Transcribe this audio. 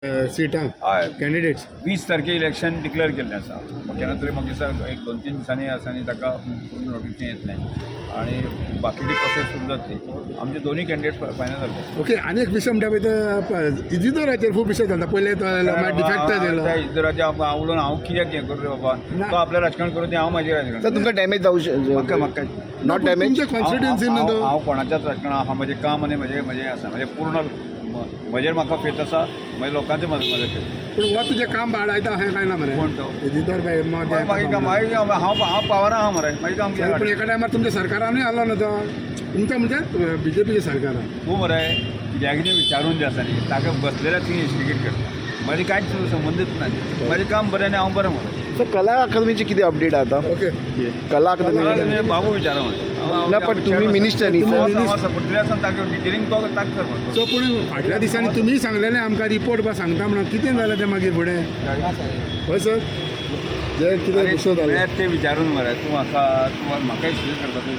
सिटां हय. कॅन्डिडेट्स. 20 तारखे इलेक्शन डिक्लेअर केल्लें आसा. केन्ना तरी म्हाका दिसता एक दोन तीन दिसांनी आसा आनी ताका पूर्ण नोटिफिकेशन येतलें आनी बाकीची प्रोसेस सुरू जातली. आमचे दोनूय कॅन्डिडेट फायनल जाल्ले. ओके, आनी एक विशय म्हणटा पळय, तो इजिदोराचेर खूब विशय चलता. पयले तो डिफेक्ट जालो. त्या इजराच्या हांव उलोवन हांव कित्याक हें करूं रे बाबा? ना. तो आपलें राजकारण करूं तें, हांव म्हाजें राजकारण. तर तुमकां डॅमेज जावं म्हाका म्हाका not damage. तुमच्या कॉन्स्टिट्युएन्सीन हांव तो हांव कोणाच्याच राजकारणात हांव म्हजें काम आनी म्हजें म्हजें आसा, म्हजें पूर्ण म्हजेर म्हाका फेत आसा, म्हज्या लोकांचें म्हजें फेत. पूण हो तुजें काम बाडायता अशें कांय ना मरे? कोण तो? इजिदोर बाय. मागीर काम मागीर हांव हांव पावरा आहा मरे, मागीर काम पूण कितें? एका टायमार तुमच्या सरकारानूय आलो न्हू तो, तुमच्या म्हणजे बीजेपीच्या सरकारान. तूं मरे कित्याक कितें विचारून जें आसा न्ही, ताका बसलेल्या तुवें इन्स्टिगेट करता. म्हजें कांयच संबंदीत ना. म्हजें काम बरें आनी हांव बरें मरे. सर, कला अकादमीची कितें अपडेट आता? ओके. कला अकादमी. बाबू विचारा मरे. ना, पण तुम्ही मिनिस्टर न्ही सर? सपोर्ट आसा ताका डिटेलिंग तो ताका कर. सो पूण फाटल्या दिसांनी तुमी सांगलेलें आमकां रिपोर्ट बा सांगता म्हणून, कितें जालें तें मागीर फुडें? हय सर, जे कितें दुसरो जालें ते विचारून मरे. तूं म्हाका इन्स्टिगेट करता तूं.